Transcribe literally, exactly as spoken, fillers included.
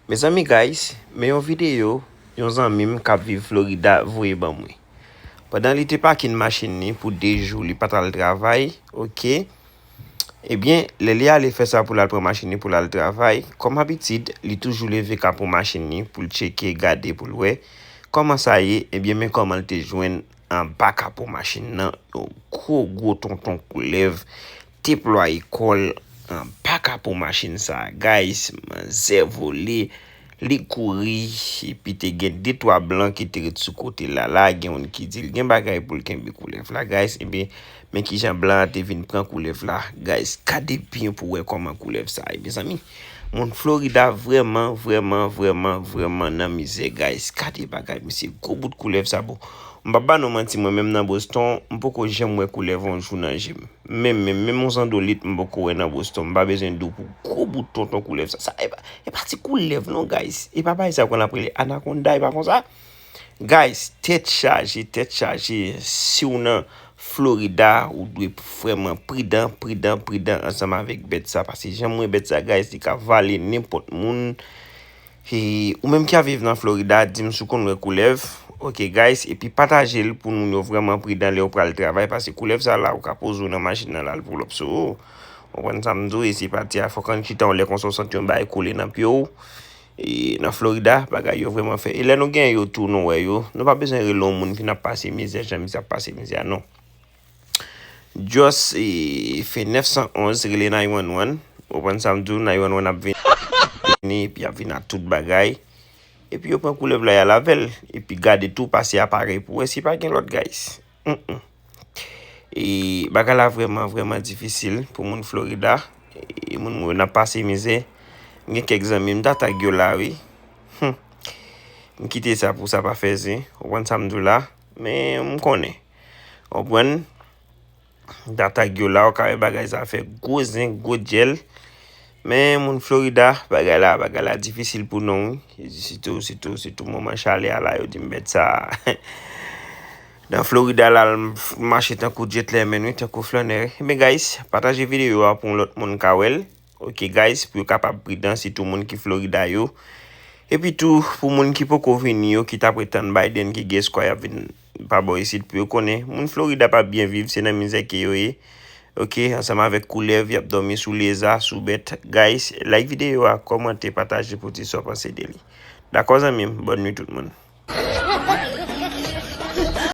Mezanmi guys, men yon videyo yon zanmi m k ap viv Florida voye ban mwen. Pandan li te pakin machin li pou de jou li pa t al travay, oke. Ebyen, lè li ale fè sa pou l al pran machin li pou l al travay, kòm abitid, li toujou leve kapo machin li pou l tcheke, gade pou l wè kòman sa ye. Ebyen, men kòman l te jwenn anba kapo machin nan yon gwo gwo tonton koulèv deplwaye kò l anba kapo machin sa a, guys. Manzè vole, li kouri, epi te gen de twa blan ki te ret sou kote la. La, gen youn ki di l gen bagay pou l kenbe koulèv la, guys. Ebyen, men kijan blan an te vin pran koulèv la, guys. Gade byen pou wè kòman koulèv sa ye, mezanmi. Moun Florida vrèman, vrèman, vrèman, vrèman nan mizè, guys. Gade bagay, mesye, gwo bout koulèv sa, bon. M p ap ba nou manti, mwen menm nan Boston, m poko janm wè koulèv yon jou nan je m. Menm, menm, menm yon zandolit m poko wè nan Boston. M pa bezwen di w pou gwo bout tonton koulèv sa. Sa, e pa, e pa ti koulèv non, guys. E pa bagay sa yo konn ap rele anakonda, e pa konsa. Guys, tèt chaje, tèt chaje. Si w nan Florida, ou dwe vrèman pridan, pridan, pridan ansanm avèk bèt sa. Paske jan m wè bèt sa, guys, li ka vale nenpòt moun. E ou menm ki ap viv nan Florida, di m si w konn wè koulèv. Oke, guys, epi pataje l pou moun yo vrèman pridan lè yo pral travay, paske koulèv sa la, ou ka poze w nan machin nan la, l pull up sou ou. Ou konprann sa m di w, e se pati a, fòk ann chita yon lè konsa, w santi yon bagay kole nan pye w. E nan Florida, bagay yo vrèman fè. E lè nou gen yo tou, nou wè yo, nou pa bezwen rele yon moun ki n ap pase mizè, jan misye ap pase mizè a, non. Just, e, fè nèf san onz, rele nine one one. Ou konprann sa m di w, nine one one ap vini, epi ap vin ak tout bagay. Epi yo pran koulèv la, y al avè l. Epi gade tou, pase aparèy pou wè si pa gen lòt, guys. Mm, mm. E bagay la vrèman, vrèman difisil pou moun Florida. E moun mwen ap pase mizè. M gen kèk zanmi m ta tag yo la, wi. Hmm. M kite sa pou sa pa fè zen. Ou konprann sa m di w la? Men m konnen. Ou konprann? M ta tag yo la, ou ka wè bagay sa fè gwo zen, gwo djèl. Men moun Florida, bagay la, bagay la difisil pou nou, wi. Sitou, sitou, sitou moman chalè a la, yo di m bèt sa. Nan Florida la, l mache tankou gentleman, wi, tankou flannè, wi. Men guys, pataje videyo a pou yon lòt moun ka wè l. Oke, guys, pou yo kapab pridan, sitou moun ki Florida yo. Epi tou, pou moun ki poko vini yo, ki t ap ret tann Biden, ki gen espwa y ap vin pa bò isit pou yo konnen. Moun Florida p ap byen viv, se nan mizè ke yo ye. Oke, ansanm avèk koulèv, y ap dòmi sou leza, sou bèt. Guys, like videyo a, kòmante, pataje pou di sa w panse de li. Dakò, zanmi m? Bòn nuit tout moun.